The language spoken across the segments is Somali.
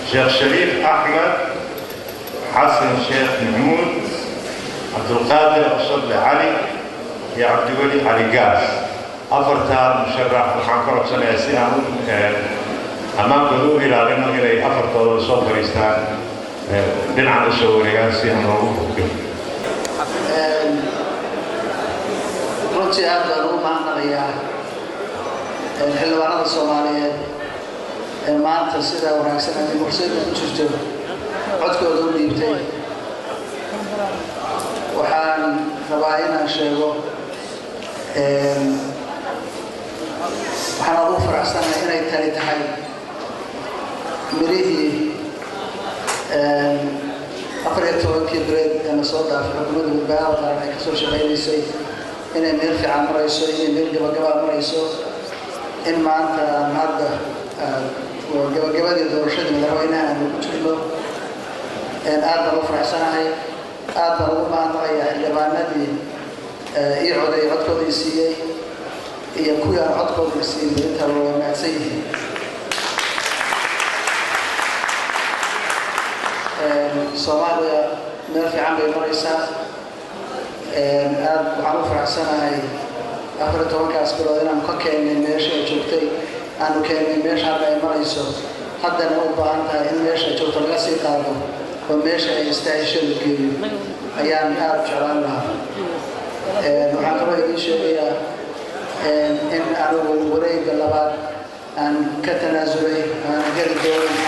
Sheekh Shariif Axmed, Xasan Sheekh Maxmuud, Cabdulqaadir Cusable Cali iyo Cabdiweli Cali Gaas. Afartaa musharax waxaan ka codsanayaa, si aan ammaankooda u ilaalino, inay afartooda soo fadhiistaan, dhinacan u soo wareegaan si aan loogu furkin. Runtii aad baan ugu mahadnaqayaa xildhibaanada Soomaaliyeed ee maanta sida wanaagsan ay dimuqrasiyadda ku jirto codkooda u dhiibtay. Waxaan rabaa inaan sheego, waxaan adugu faraxsanahay inay tani tahay mirihii 14-kii bireed ee na soo dhaafay Xukuumadda Badbaadada Qaran ay kasoo shaqaynaysay, inay meel fiican marayso, inay meel gabagabaa marayso, in maanta aan hadda gabagabadii doorashadii madaxweynaha aanu ku jirno. Aad baan u faraxsanahay, aad baan ugu mahadnaqayaa xildhibaanadii ii coday, codkooda i siiyey, iyo kuwii aan codkooda i siiyey, intaba waa mahadsan yihiin. Soomaaliya meel fiican bay maraysaa. Aad waxaan u faraxsanahay 14-kaas bilood inaanu ka keennay meesha ay joogtay, aanu keennay meesha hadda ay marayso, haddana u baahan tahay in meesha ay joogto laga sii qaado oo meesha ay istaahisho la geeyo ayaan aada u jeclaan lahaa. Waxaan kaloo idiin sheegayaa in anigu wareegga labaad aan ka tanaasulay, aan geli doonin.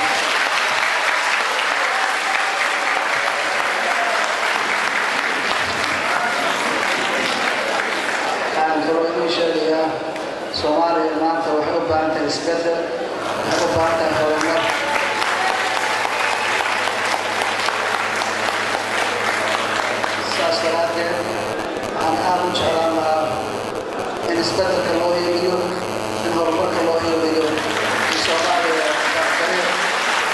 Waxaan kaloo idiin sheegayaa, Soomaaliya maanta waxay u baahan tahay isbeddel, waxay u baahan tahay horumar. Saas daraaddeed waxaan aada u jeclaan lahaa in isbeddelka loo hiiliyo, in horumarka loo hiiliyo, in Soomaaliya dariiq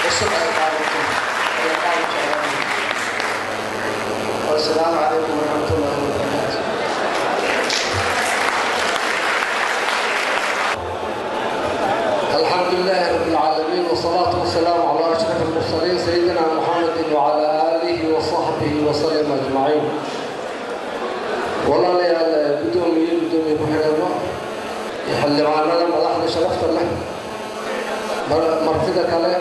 cusub ay qaadato ayaan aada u jeclaan lahaa. Wasalaamu calaykum waraxmatullahi wabarakaatu. الحمد لله رب العالمين، والصلاة والسلام على أشرف المرسلين سيدنا محمد وعلى آله وصحبه وسلم أجمعين. Walaalayaal, gudoomiye, gudoomiye ku-xigeenno iyo xildhibaanada, madaxda sharafta leh, martida kale,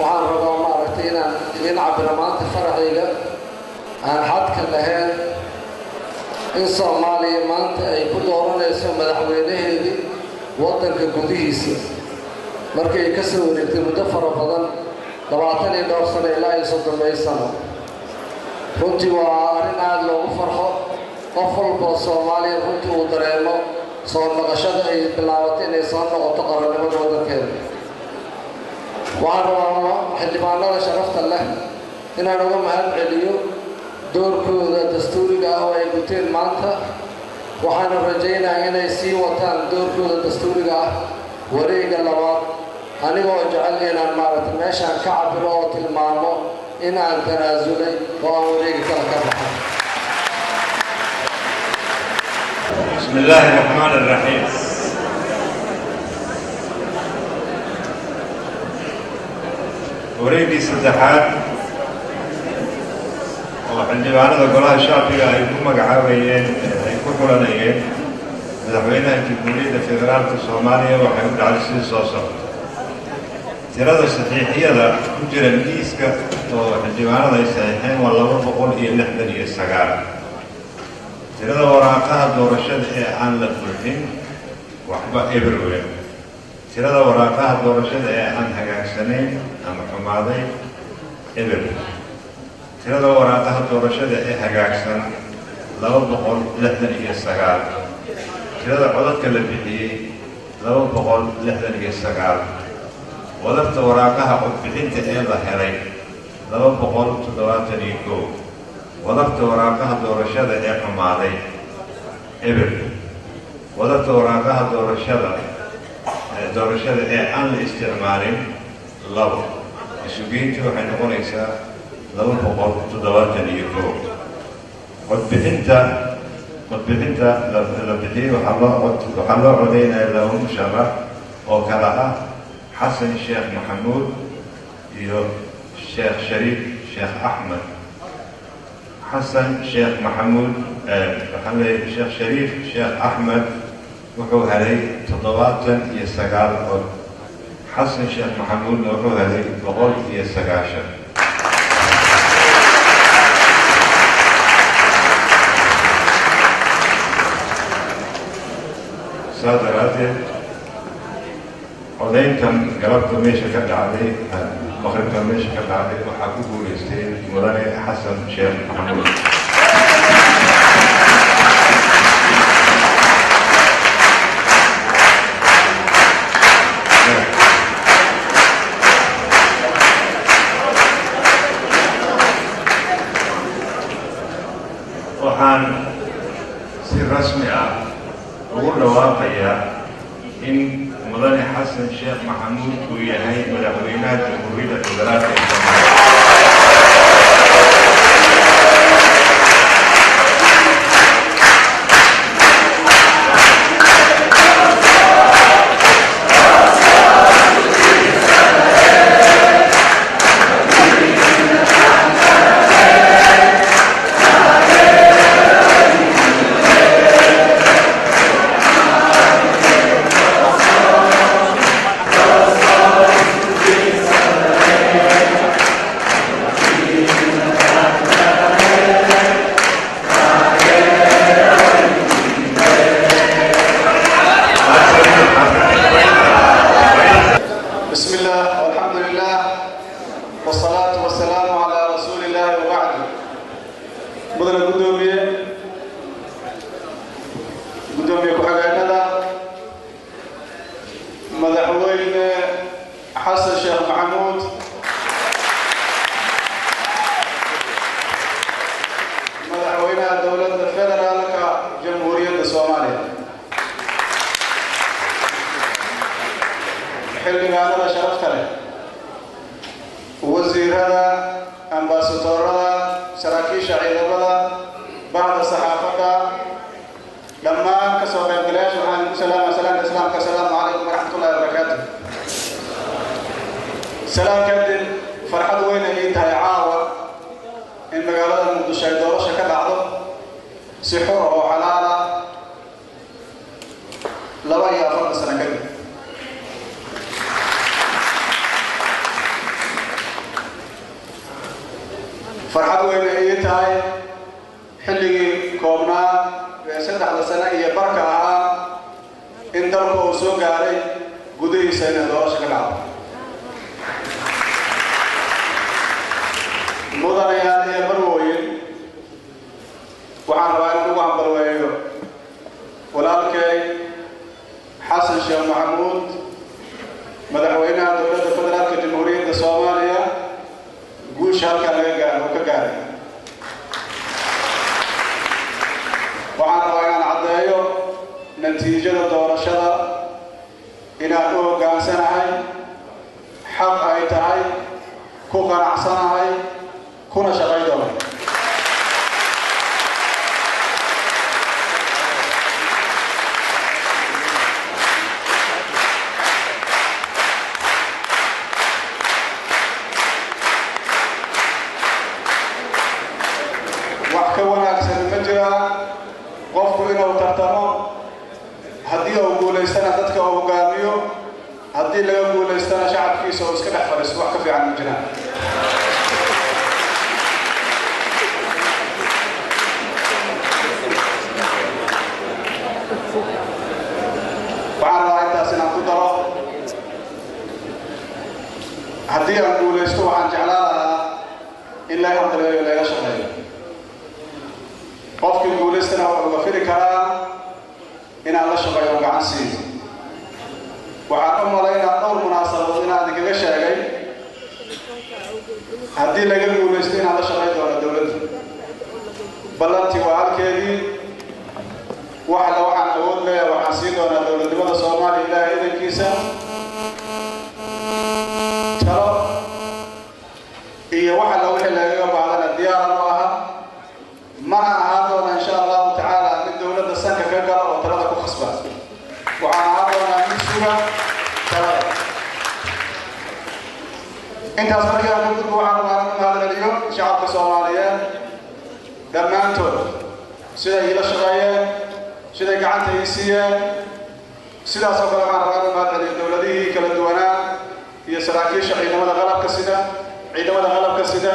waxaan rabaa maaragtay inaan idiin cabiro maanta faraxayga aan xadka lahayn in Soomaaliya maanta ay ku dooranayso madaxweynaheedii waddanka gudihiisa, markii ay ka soo wareegtay muddo fara badan, 20 iyo dhowr sano ilaa iyo 30 sano. Runtii waa arrin aada loogu farxo, qof walboo Soomaaliya runtii uu dareemo soo noqoshada ay bilaabatay inay soo noqoto qarannimada waddankeeda. Waxaan rabaa xildhibaanada sharafta leh inaan uga mahad celiyo doorkooda dastuuriga ah oo ay guteen maanta, waxaana rajaynayaa inay sii wataan doorkooda dastuuriga ah wareegga labaad, anigoo jecel inaan maaragtay meeshaan ka cabiro oo tilmaamo in aan tanaasulay oo aan wareegi kale ka baxay. بسم الله الرحمن الرحيم. Wareeggii saddexaad oo xildhibaanada Golaha Shacbiga ay ku magacaabayeen, ay ku xulanayeen madaxweynaha Jamhuuriyadda Federaalka Soomaaliya waxay u dhacday sidii soo socota. Tirada saxiixyada ku jira liiska oo xildhibaanada ay saxiixeen waa 269. Tirada waraaqaha doorashada ee aan la buuxin waxba eber. Tirada waraaqaha doorashada ee aan hagaagsanayn ama xumaaday eber. Tirada waraaqaha doorashada ee hagaagsan 269. Tirada codadka la bixiyey 269. Wadarta waraaqaha codbixinta ee la helay 271. Wadarta waraaqaha doorashada ee xumaaday eber. Wadarta waraaqaha doorashada ee aan la isticmaalin 2. Isugeyntii waxay noqonaysaa 271. Codbixinta la bixiyey waxaa loo codeynaya laba musharax oo kala ah Xasan Sheekh Maxamuud iyo Iyo Sheekh Shariif Sheekh Axmed. Xasan Sheekh Maxamuud, waxaan leeyahay Sheekh Shariif Sheekh Axmed wuxuu helay 79 cod, Xasan Sheekh Maxamuudna wuxuu helay 190. Saas daraaddeed codayntan galabta meesha ka dhacday, maqribka meesha ka dhacday, waxaa ku guulaystay mudane Xasan Sheekh Maxamuud. Waxaan si rasmi ah ugu dhawaaqayaa in mudane Xasan Sheekh Maxamuud uu yahay madaxweynaha Jamhuuriyadda Federaalka ee Soomaaliya. بسم الله والحمد لله والصلاة والسلام على رسول الله وبعد. Mudane gudoomiye, gudoomiye ku-xigeenada, madaxweyne Xasan Sheekh Maxamuud, madaxweynaha Dowladda Federaalka Jamhuuriyadda Soomaaliya, xildhibaanada sharafta leh, wasiirada, ambasadoorada, saraakiisha ciidamada, bahda saxaafadda, dhammaan ka soo qaybgalayaasha, waxaan ku salaama salaamka islaamka: asalaamu calaykum waraxmatullahi wabarakaatu. Salaam kadib, farxad weyn ay ii tahay caawa in magaalada Muqdisho ay doorasho ka dhacdo si xur oo xalaal ah 42 sano kadib. Farxad weyn ay ii tahay xilligii koobnaa ee 3da sano iyo barka ahaa in dalku uu soo gaaray gudihiisa inay doorasho ka dhacdo. Mudanayaal iyo marwooyin, waxaan rabaa in ugu hambalweeyo walaalkay Xasan Sheekh Maxamuud, madaxweynaha Dowladda Federaalka Jamhuuriyadda Soomaaliya, guusha halkaa laga gaaro uu ka gaaray. Waxaan rabaa inaan caddeeyo natiijada doorashada inaan u hoggaansanahay, xaq ay tahay, ku qanacsanahay, kuna shaqay doono. Wax ka wanaagsan ma jiraa qofku inuu tartamo, haddii uu guulaystana dadka uu hogaamiyo, haddii laga guulaystana shacabkiisa uu iska dhex fadhiisto? Wax ka fiican ma jiraan. Waxaan rabaa intaas inaan ku daro: haddii aan guulaysto, waxaan jeclaan lahaa in laga hamdaleeyo, laga shaqeeyo. Qofkii guulaystana wuxuu uga fili karaa inaan la shaqeeyo oo gacan siiyo. Waxaan u malaynaa dhowr munaasabadood inaan idinkaga sheegay haddii laga guulaysto inaan la shaqayn doono dowladda. Ballantii waa halkeedii. Wax alla waxaan awood leeyahay waxaan siin doonaa dowladnimada Soomaaliya, Ilaahay idankiisa. Talo iyo wax alla wixii lagaga baahdana diyaaran u aha, mana ahaan doona insha Allahu tacaala mid dowladda sanka ka gala oo talada ku khasba. Waxaan ahaan doonaa mid suga talada. Intaas markii aan ka gudbo, waxaan rabaa inaan u mahadceliyo shacabka Soomaaliyeed dhammaantood, siday iila shaqeeyeen, siday gacanta ii siiyeen. Sidaas oo kale waxaan rabaa inaan u mahadceliyo dowladihii kala duwanaa iyo saraakiisha ciidamada qalabka sida, ciidamada qalabka sida,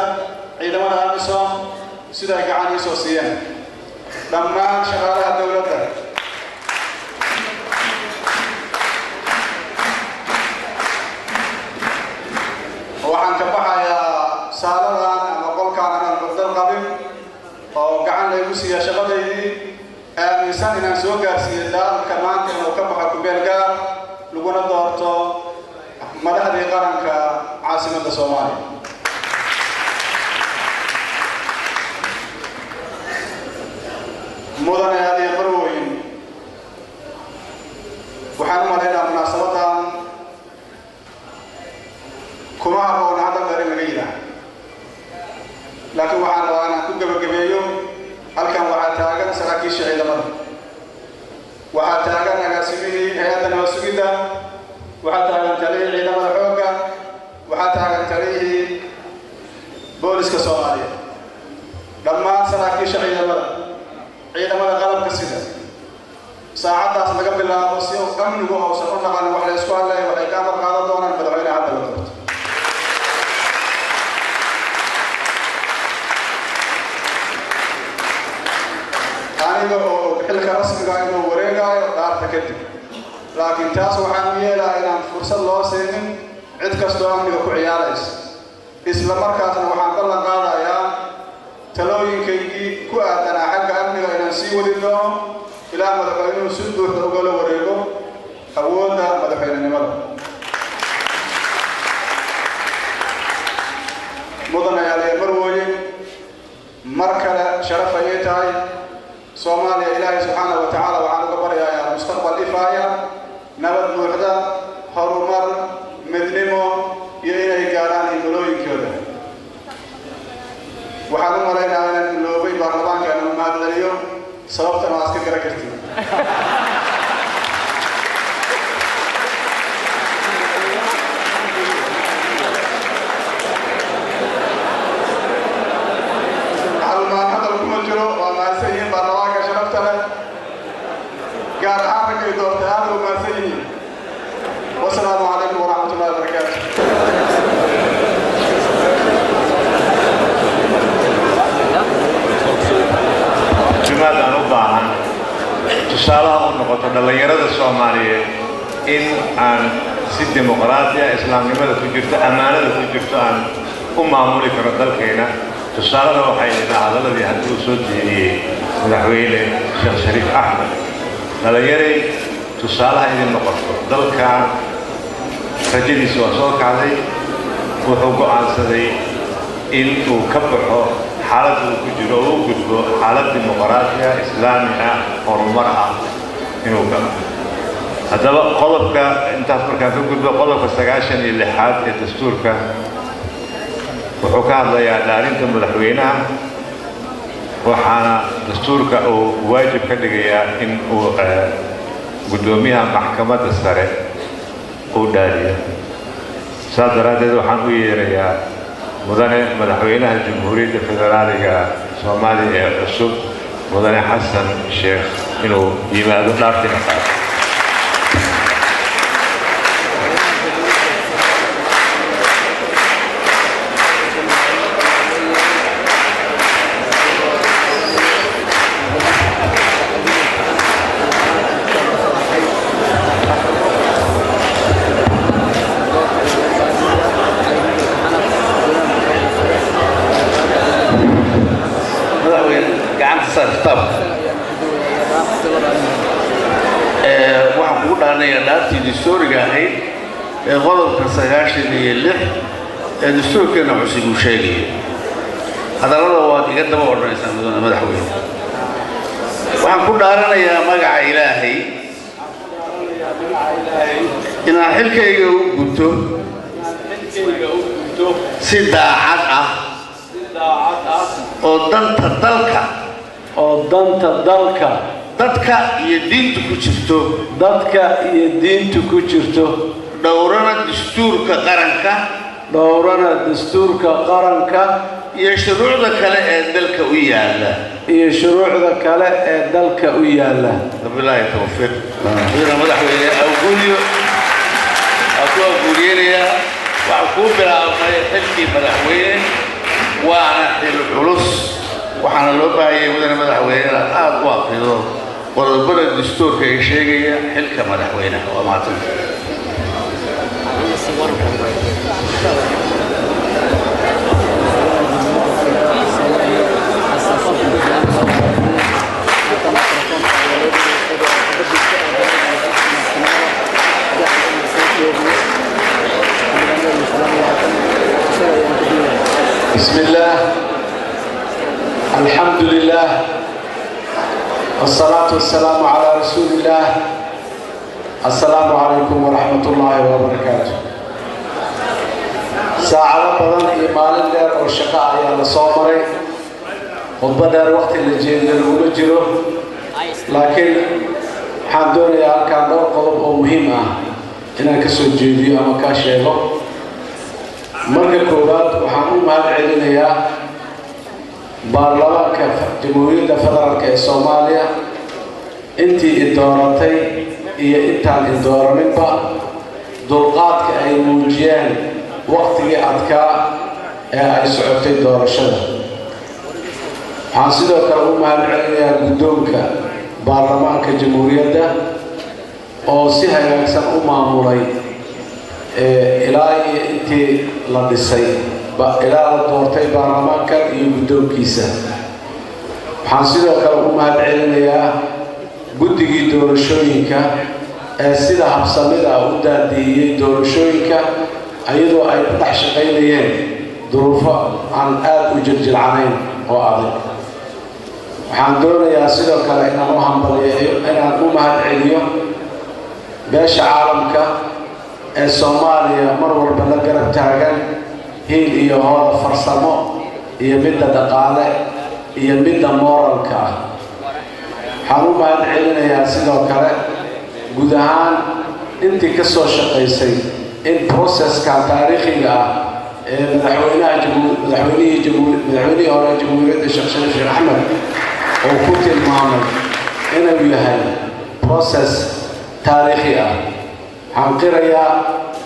ciidamada AMISOM, sida ay gacan iisoo siiyeen, dhammaan shaqaalaha dowladda. Waxaan ka baxayaa saaladan ama qolkaan anaan cugdad qabin oo gacan laygu siiya shaqadaydii, aaminsan inaan soo gaarsiiyey dalka maanta inuu ka baxo kubeel gaar, laguna doorto madaxdii qaranka caasimadda Soomaaliya. Mudane adiyo marwooyin, waxaan u malaynaa munaasabadan kuma haboona hadda dheer in laga yidhaah, laakiin waxaan rabaa inaan ku gebagabeeyo. Halkan waxaa taagan saraakiisha ciidamada, waxaa taagan agaasimihii hay-adda nabad sugidda, waxaa taagan taliyihii ciidamada xoogga, waxaa taagan taliyihii booliska Soomaaliya. Dhammaan saraakiisha ciidamada, ciidamada qalabka sida, saacaddaas laga bilaabo, si amnigu uusan u naqanin wax la isku hadlaya, waxay ka amar qaadan doonaan madaxweyne hadda la doorto. Aniga oo og xilka rasmiga inuu wareegaayo dhaarta kadib, laakiin taas waxaan u yeelaa inaan fursad loo siinin cid kastoo amniga ku ciyaaraysa. Isla markaasna waxaan ballan qaadayaa talooyinkaygii ku aadanaa xagga amniga inaan sii wadi doono ilaa madaxweynuhu si buuxda ugala wareego awoodda madaxweynenimada. Mudanayaal iyo marwooye, mar kale sharaf ayay tahay Soomaaliya. Ilaahay subxaana wa tacaala waxaan uga baryayaa mustaqbal ifaaya, nabad buuxda, horumar, midnimo iyo inay gaarhaan himilooyinkooda. Waxaan u malaynayaa inaan iloobay baarlamaanka inaan mahadceliyo, sababtana waa iska garan kartiin. Halmaan hadal kuma jiro. Waa mahadsan yihiin baarlamaanka sharafta leh, gaar ahaan raggay doortay, aad u mahadsan yihiin. Wasalaamu calaykum waraxmat ullahi wabarakaatu. Jumaad aan u baahan tusaalaha u noqoto dhallinyarada Soomaaliyeed in aan si dimuqraatiya, islaamnimada ku jirto, ammaanada ku jirto aan u maamuli karo dalkayna. Tusaalada waxay idhaa hadaladii haddii uu soo jeediyey Madaxweyne Sheekh Shariif Axmed. Dhallinyaray, tusaalaha idin noqoto. Dalkan rajadiisa waa soo kacday. Wuxuu go'aansaday in uu ka baxo xaaladda uu ku jiro oo u gudbo xaalad dimuqraatiya, islaami ah, horumar ah inuu galo. Haddaba qodobka intaas markaan ka gudbo, qodobka 96aad ee dastuurka wuxuu ka hadlayaa dhaarinta madaxweynaha, waxaana dastuurka uu waajib ka dhigayaa in uu guddoomiyaha maxkamadda sare uu dhaariyo. Saas daraaddeed waxaan u yeerayaa mudane madaxweynaha Jamhuuriyadda Federaaliga Soomaaliya ee cusub, mudane Xasan Sheekh, inuu yimaado dhaartina qaato. Madaxweyne, gacanta saar kitaabka. Waxaan kugu dhaaranayaa dhaartii dastuuriga ahayd ee qodobka 96 ee dastuurkeena cusub uu sheegayo. Hadallada waad iga daba odhanaysaa. Mudane madaxweyne, waxaan ku dhaaranayaa magaca Ilaahay inaan xilkayga u guto si daacad ah oo danta dalka, oo danta dalka, dadka iyo diinta ku jirto, dadka iyo diintu ku jirto, dhowrana dastuurka qaranka, Dhowrana dastuurka qaranka. Iyo shuruucda kale ee dalka u yaalla. Iyo shuruucda kale ee dalka u yaalla. Wabilaahi towfiiq. Mudane madaxweyne, awguulyo waa ku awguuliyeynayaa. Waxaa kuu bilaabmay xilkii madaxweyne, waana xil culus, waxaana loo baahayay, mudane madaxweyne, inaad aada u aqrido qodobada dastuurka ee sheegaya xilka madaxweynaha. Waa mahadsanta. بسم الله، الحمد لله، والصلاة والسلام على رسول الله. السلام عليكم ورحمة الله وبركاته. Saacado badan iyo maalin dheer oo shaqo ayaa la soo maray. Khudbo dheer waqti la jeediyo laguma jiro, laakiin waxaan doonayaa halkaan dhowr qodob oo muhiim ah inaan ka soo jeediyo ama kaa sheego. Marka koowaad, waxaan u mahad celinayaa baarlamaanka Jamhuuriyadda Federaalka ee Soomaaliya, intii i dooratay iyo intaan i dooraninba, dulqaadka ay muujiyeen waqtigii adkaa ee ay socotay doorashada. Waxaan sidoo kale u mahad celinayaa guddoonka baarlamaanka jamhuuriyadda oo si hagaagsan u maamulay ilaa iyo intii la dhisay, ilaa la doortay baarlamaankan iyo guddoonkiisa. Waxaan sidoo kale u mahad celinayaa guddigii doorashooyinka ee sida habsamida u daadiiyey doorashooyinka, iyadoo ay ku dhex shaqaynayeen duruufo aan aada u jiljilcanayn oo adag. Waxaan doonayaa sidoo kale inaan u hambaliyeeyo, inaan u mahad celiyo beesha caalamka ee Soomaaliya mar walba la garab taagan hiil iyo hooda farsamo iyo midda dhaqaale iyo midda mooralka ah. Waxaan u mahad celinayaa sidoo kale guud ahaan intii ka soo shaqaysay in processkan taariikhiga ah ee madaxweynaha madaxweynihii madaxweynihii hore jamhuuriyadda, Sheekh Shariif Sheekh Axmed, oo ku tilmaamay inuu yahay process taariikhi ah. Waxaan qirayaa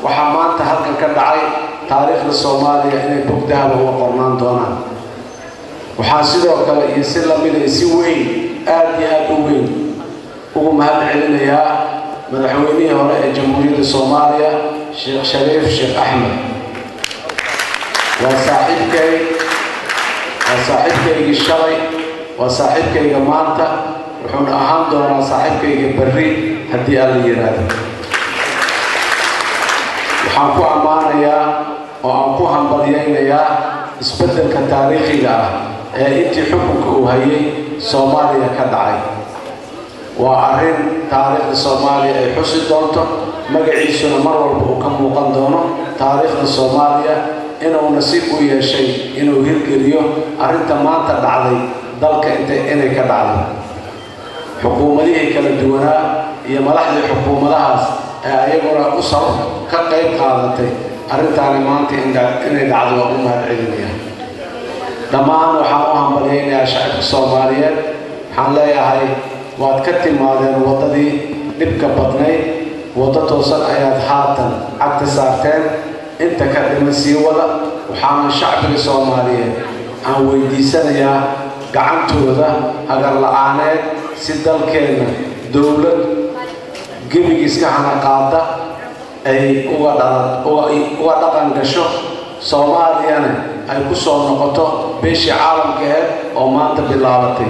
waxaa maanta halkan ka dhacay taariikhda Soomaaliya inay bog dahaba uga qornaan doonaan. Waxaan sidoo kale iyo si lamida iyo si weyn, aada iyo aada u weyn, ugu mahad celinayaa madaxweynihii hore ee Jamhuuriyadda Soomaaliya, Sheekh Shariif Sheekh Axmed. Waa saaxiibkay, waa saaxiibkaygii shalay, waa saaxiibkayga maanta, wuxuuna ahaan doonaa saaxiibkayga berri haddii Alla yidhaahdo. Waxaan ku ammaanayaa oo aan ku hambalyaynayaa isbeddelka taariikhiga ah ee intii xukunka uu hayay Soomaaliya ka dhacay. Waa arrin taariikhda Soomaaliya ay xusi doonto, magaciisuna mar walba uu ka muuqan doono taariikhda Soomaaliya, inuu nasiib u yeeshay inuu hirgeliyo arrinta maanta dhacday dalka inta inay ka dhacday. Xukuumadihii kala duwanaa iyo madaxdii xukuumadahaas ee ayaguna u sabab ka qayb qaadatay arrintaani maanta inay dhacdo waa u mahad celinaya. Dhammaan waxaan u hambalyaynayaa shacabka Soomaaliyeed. Waxaan leeyahay, waad ka timaadeen waddadii dhibka badnayd, waddo toosan ayaad haatan cagta saarteen, inta ka dhiman sii wada. Waxaana shacbiga Soomaaliyeed aan weydiisanayaa gacantooda hagar la-aaneed si dalkeenna dowlad gebigiis ka hana qaada ay uga dhalan uga dhaqan gasho, Soomaaliyana ay ku soo noqoto beeshii caalamka aheed oo maanta bilaabatay.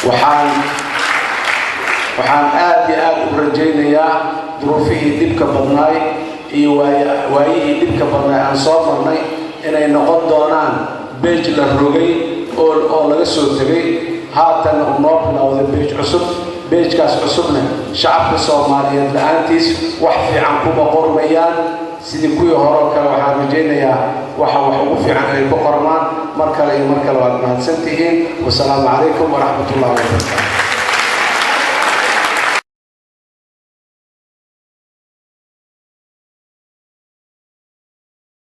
Waxaan aada iyo aada u rajaynayaa duruufihii dhibka badnaay iyo waayihii dhibka badnaay aan soo marnay inay noqon doonaan page la rogay oo laga soo tegay, haatanna uu noo bilowday page cusub. Pagekaas cusubna shacabka Soomaaliyeed la-aantiis wax fiican kuma qormayaan. Sidii kuwii horeo kale, waxaan rajaynayaa waxa wax ugu fiican inay ku qormaan. Mar kale iyo mar kale waad mahadsan tihiin. Wasalaamu calaykum waraxmat ullahi wabarakaatu.